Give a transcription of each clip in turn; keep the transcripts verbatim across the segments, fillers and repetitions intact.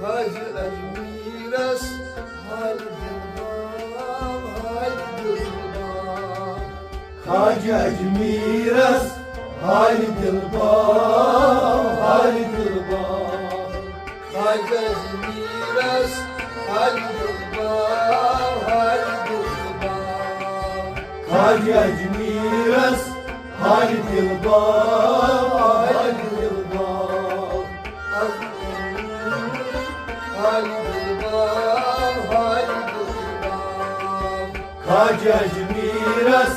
خواجہ اجمیرس حالہِ دِل باو، حالہِ دِل باو۔ خواجہ اجمیرس حالہِ دِل باو، حالہِ دِل باو۔ خواجہ اجمیرس حالہِ دِل باو، حالہِ دِل باو۔ خواجہ اجمیرس حالہِ دِل باو، حالہِ دِل باو۔ حالہِ دِل باو، حالہِ دِل باو۔ خواجہ اجمیرس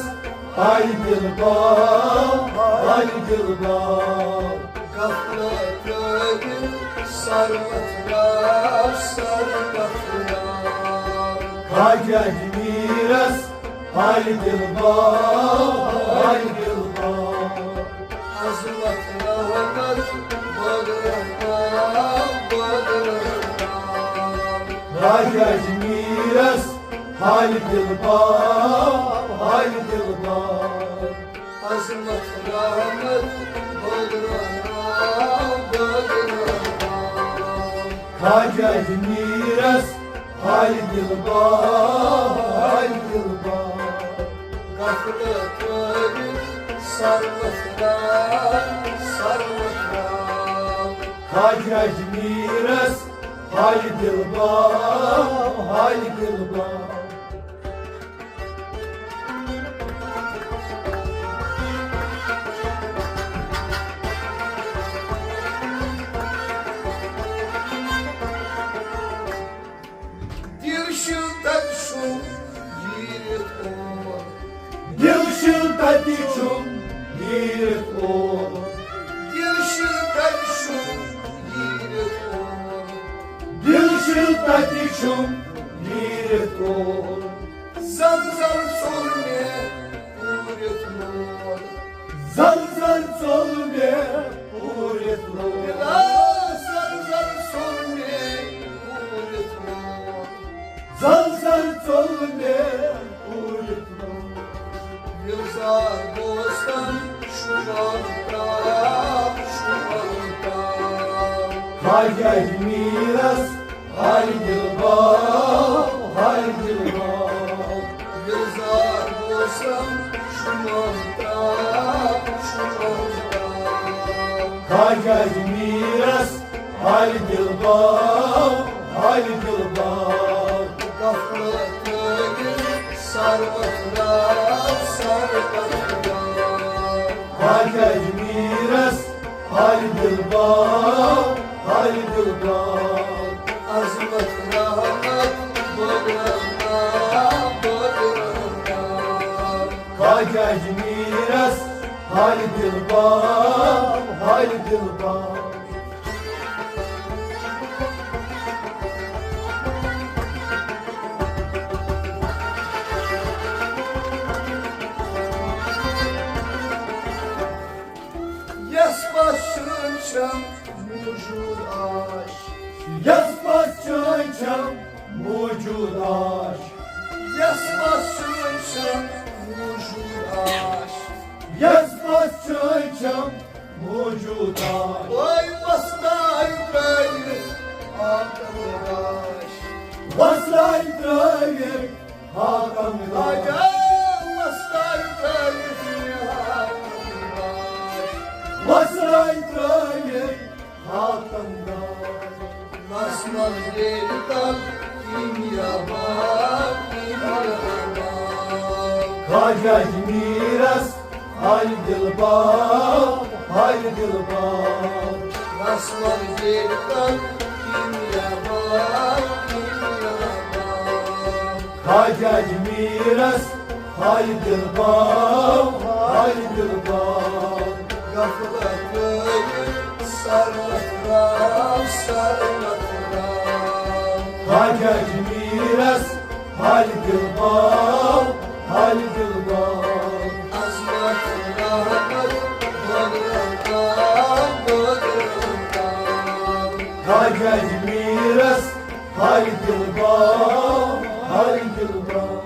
حالہِ دِل باو، حالہِ دِل باو۔ غفلت ترٲوِن سر متھ راو، سر متھ راو۔ خواجہ اجمیرس حالہِ دِل باو، حالہِ دِل باو۔ عظمت رحمت بٲگراو، بٲگراو۔ خواجہ اجمیرس حالہِ دِل باو، حالہِ دِل باو۔ عظمت رحمت بٲگراو، بٲگراو۔ خواجہ اجمیرس حالہِ دِل باو، حالہِ دِل باو۔ غفلت ترٲوِن سر متھ راو، سر متھ راو۔ خواجہ اجمیرس حالہِ دِل باو، حالہِ دِل باو۔ دِل چھُ تَتہِ چھُم ییٖرِتھ اور۔ دِل چھُ تَتہِ چھُم ییٖرِتھ اور۔ دِل چھُ تَتہِ چھُم ییٖرِتھ اور۔ دِل چھُ تَتہِ چھُم ییٖرِتھ اور۔ زَن زَن ژوٚل مےٚ پوٗرِتھ لوگ۔ زَن زَن ژوٚل مےٚ پوٗرِتھ لوگ۔ زَن زَن ژوٚل مےٚ پوٗرِتھ لوگ۔ زَن زَن ژوٚل مےٚ پوٗرِتھ لوگ۔ گُلزار بوستان شُمال تام، شُمال تام۔ خواجہ اجمیرس حالہِ دِل باو، حالہِ دِل باو۔ گُلزار بوستان شُمال تام، شُمال تام۔ خواجہ اجمیرس حالہِ دِل باو، حالہِ دِل باو۔ غفلت ترٲوِن سر متھ راو، سر متھ راو۔ خواجہ اجمیرس حالہِ دِل باو، حالہِ دِل باو۔ عظمت رحمت بٲگراو، بٲگراو۔ خواجہ اجمیرس حالہِ دِل باو، حالہِ دِل باو۔ یس پس چھم موجود آش۔ یس پس چھم موجود آش۔ یس پس چھم موجود آش۔ یس پس چھم موجود آش۔ اوے وۄستایہِ ترٲوِتھ آتم داش۔ وۄستایہِ ترٲوِتھ آتم داش۔ وۄستایہِ ترٲوِتھ آتم داش۔ وۄستایہِ ترٲوِتھ آتم داش۔ نس منٛز ییٚلہِ تل کیٖمیا باو، کیٖمیا باو۔ خواجہ اجمیرس حالہِ دِل باو، حالہِ دِل باو۔ نس منٛز ییٚلہِ تل کیٖمیا باو، کیٖمیا باو۔ خواجہ اجمیرس حالہِ دِل باو، حالہِ دِل باو۔ غفلت ترٲوِتھ سر متھ راو، سر متھ راو۔ خواجہ اجمیرس حالہِ دِل باو، حالہِ دِل باو۔ عظمت رحمت بٲگراو، بٲگراو۔ خواجہ اجمیرس حالہِ دِل باو، حالہِ دِل باو۔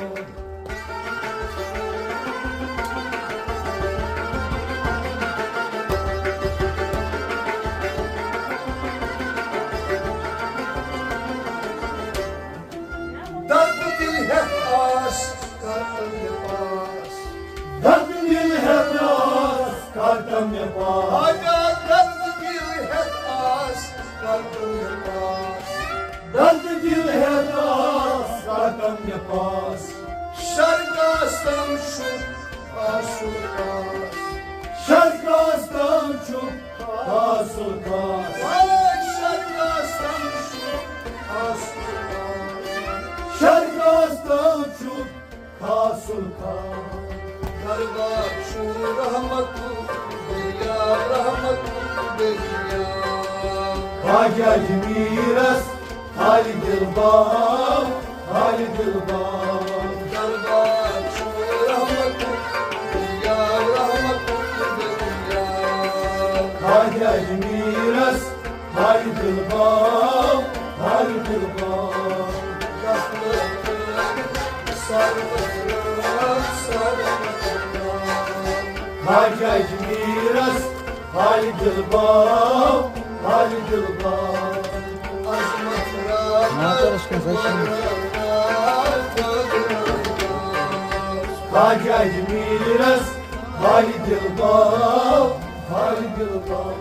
خاص۔ وای شرکاستن چھُ خاص۔ شرکاستن چھُ خاص الخاص۔ دربار چھُ رحمت الدنیا، رحمت الدنیا۔ خواجہ اجمیرس حال دل باو، حال دل باو۔ دربار چھُ رحمت الدنیا، رحمت الدنیا۔ خواجہ اجمیرس حال دل باو، حال دل باو۔ غفلت سربت رات، سربت رات۔ خواجہ اجمیرس حال دل باو، حال دل باو۔ عظمت رات۔ خواجہ اجمیرس حال دل باو، حال دل باو۔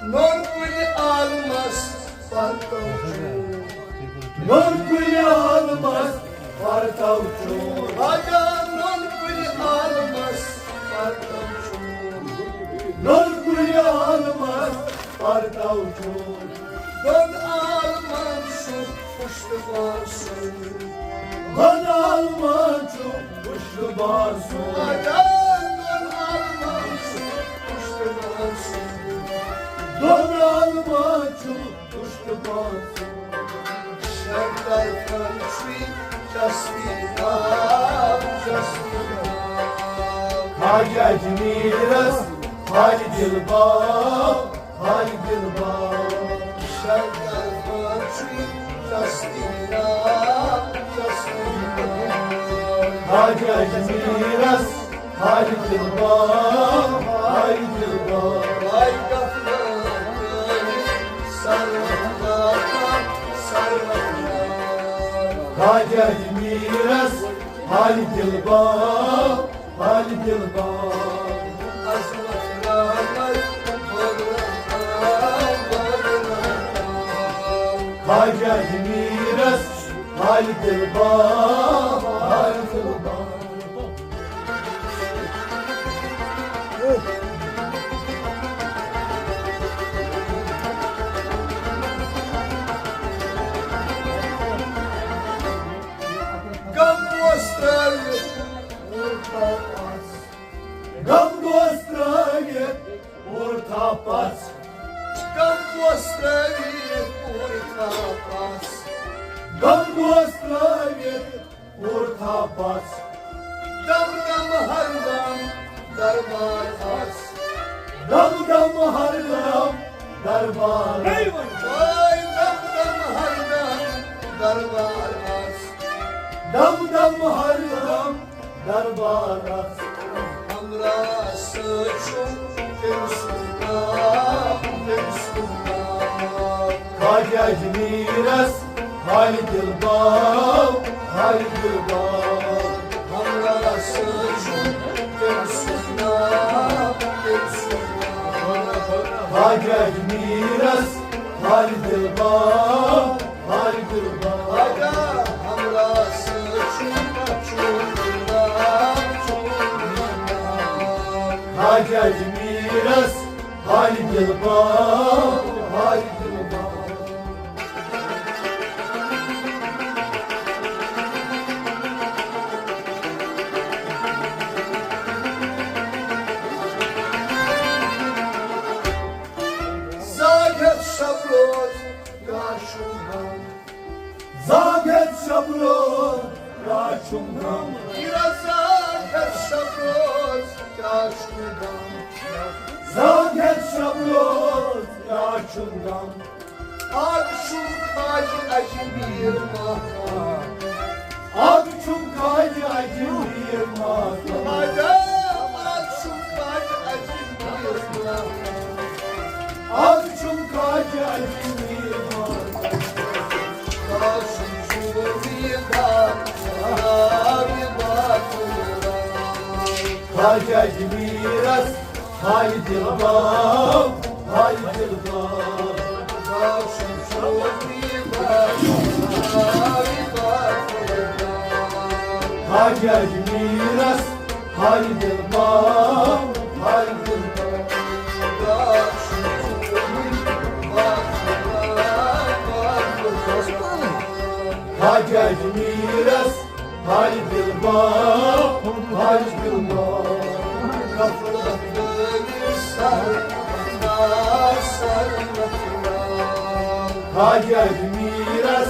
نوٚن کُلہِ عالمس پرتو چھُ۔ نوٚن کُلہِ عالمس پرتو چھُ۔ راجا نوٚن کُلہِ عالمس پرتو چھُ۔ نوٚن کُلہِ عالمس پرتو چھُ۔ دۄن عالمن چھُ پُشتہٕ باسُن۔ دۄن عالمن چھُ پُشتہٕ باسُن۔ اجان دۄن عالمن چھُ پُشتہٕ باسُن۔ دۄن عالمن چھُ پُشتہٕ باسُن۔ شیطان چھُے چستی ناو، چستی ناو۔ خواجہ اجمیرس حال دل باو، حال دل باو۔ شیطان چھُے چستی ناو، چستی ناو۔ خواجہ اجمیرس حال دل باو، حال دل باو۔ وای غفلت سروت ناو، سروت ناو۔ خواجہ اجمیرس حال دل باو، حال دل باو۔ عظمت رحمت بغرا، بغرا۔ خواجہ اجمیرس حال دل باو، حال دل باو۔ غم اوس ترٲوِتھ پوٗرٕ تھاو پَس۔ غم اوس ترٲوِتھ پوٗرٕ تھاو پَس۔ غم اوس ترٲوِتھ پوٗرٕ تھاو پَس۔ غم اوس ترٲوِتھ پوٗرٕ تھاو پَس۔ دم دم ہر دم دربار آس۔ دم دم ہر دم دربار۔ وٲے دم دم ہر دم دربار آس۔ دم دم ہر دم دربار آس۔ ہمراہ سۭتۍ چھُ تٔمۍ سُنٛد ناو، تٔمۍ سُنٛد ناو۔ خواجہ اجمیرس حال دل باو، حال دل باو۔ ہمراہ سۭتۍ چھُ تٔمۍ سُنٛد ناو، تٔمۍ سُنٛد ناو۔ خواجہ اجمیرس حال دل باو، حال دل باو۔ خواجہ ہمراہ سۭتۍ چھُ چون ناو، چون ناو۔ خواجہ اجمیرس حال دل باو، حال دل باو۔ زاگ ہٮ۪تھ شب روز کیٛاہ چھُم غم؟ زاگ ہٮ۪تھ شب روز کیٛاہ چھُم غم؟ یہِ رضا ہٮ۪تھ شب روز کیٛاہ چھُم غم؟ زاگ ہٮ۪تھ شب روز کیٛاہ چھُم غم؟ از چھُم خواجہ اجمیر ماقام۔ از چھُم خواجہ اجمیر ماقام۔ خواجہ، از چھُم خواجہ اجمیر ماقام۔ از چھُم خواجہ اجمیر ماقام۔ از چھُم شوریدار، شوریدار۔ خواجہ اجمیرس حال دل باو، حال دل باو۔ خواجہ میٖرس حالہِ دِل باو، حالہِ دِل باو۔ خواجہ میٖرس حالہِ دِل باو، حالہِ دِل باو۔ خواجہ میٖرس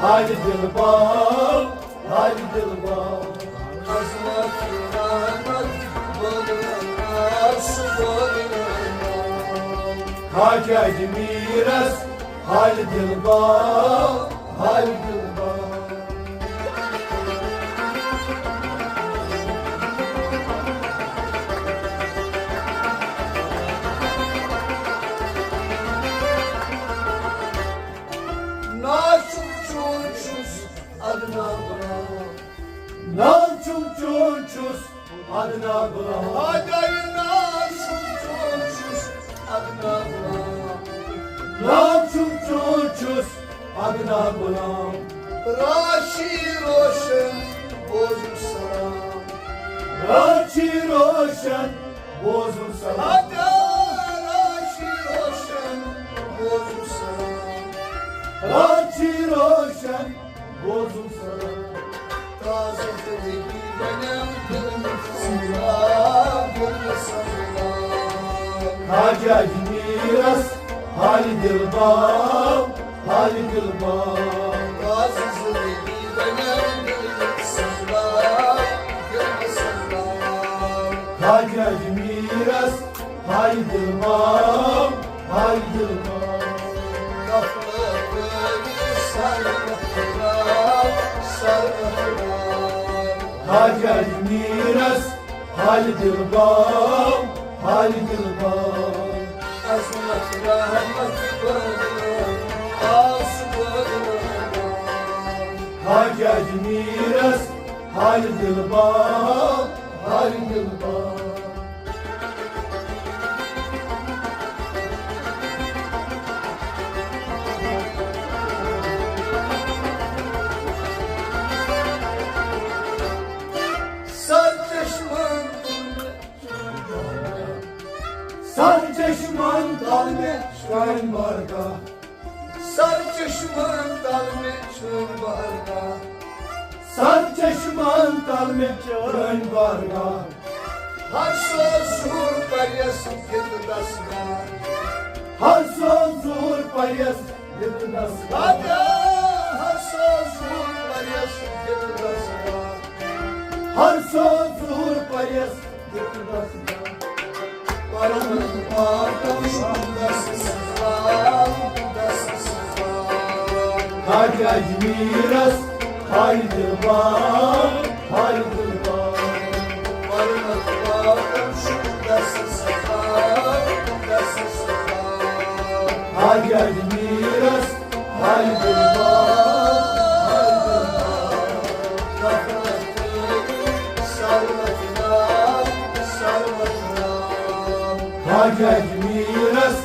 حالہِ دِل باو، حالہِ دِل باو۔ خواجہ میٖرس حالہِ دِل باو، حالہِ دِل باو۔ ناو چھُم چون چھُس ادنا غلام۔ ناو چھُم چون چھُس ادنا غلام۔ خواجہ ناو چھُم چون چھُس ادنا غلام۔ ناو چھُم چون چھُس ادنا غلام۔ راشی روشن بوزُم سلام۔ راشی روشن بوزُم سلام۔ خواجہ راشی روشن بوزُم سلام۔ راشی روشن بوزُم سلام۔ تازٕ زندگی بنیو دل سلام، دل سلام۔ خواجہ میٖرس حالہِ دِل باو، حالہِ دِل باو۔ تازٕ زندگی بنیو دل سلام، دل سلام۔ خواجہ میٖرس حالہِ دِل باو، حالہِ دِل باو۔ خواجہ میٖرس حالہِ دِل باو، حالہِ دِل باو۔ خواجہ میٖرس حالہِ دِل باو، حالہِ دِل باو۔ سر چشمن تُل مےٚ، سر چشمن تُل مےٚ چٲنۍ بارگاہ۔ سر چشمن تُل مےٚ چٲنۍ بارگاہ۔ سر چشمن تُل مےٚ چٲنۍ بارگاہ۔ ہر سوز ظہور پریس دِتھ دستگاہ۔ ہر سوز ظہور پریس دِتھ دستگاہ۔ ہر سوز ظہور پریس دِتھ دستگاہ۔ ہر سوز ظہور پریس دِتھ دستگاہ۔ پرمت پاکم دس سلام، دس سلام۔ خواجہ میٖرس حالہِ دِل باو، حالہِ دِل باو۔ پرمت پاکم دس سلام، دس سلام۔ خواجہ میٖرس حالہِ دِل باو، حالہِ دِل باو۔ خواجہ میٖرس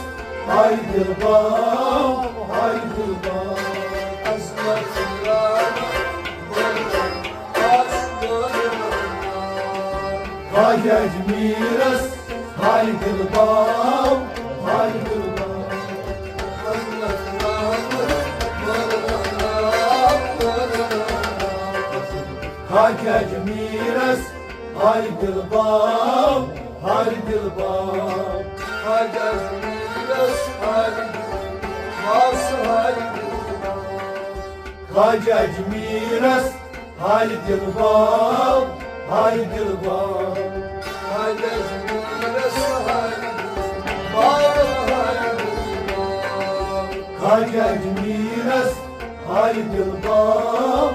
حالہِ دِل باو، حالہِ دِل باو۔ خواجہ میٖرس حالہِ دِل باو، حالہِ دِل باو۔ خواجہ میٖرس حالہِ دِل باو، حالہِ دِل باو۔ خواجہ میٖرس حالہِ دِل باو، حالہِ دِل باو۔ خواجہ میٖرس حالہِ دِل باو، حالہِ دِل باو۔ خواجہ میٖرس حالہِ دِل باو، حالہِ دِل باو۔ خواجہ میٖرس حالہِ دِل باو،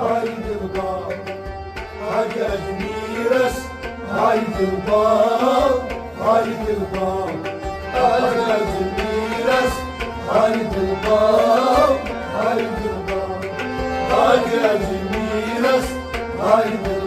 حالہِ دِل باو۔ خواجہ میٖرس حالہِ دِل باو، حالہِ دِل باو۔ خواجہ میٖرس حالہِ دِل باو، حالہِ دِل باو۔ خواجہ میٖرس حالہِ دِل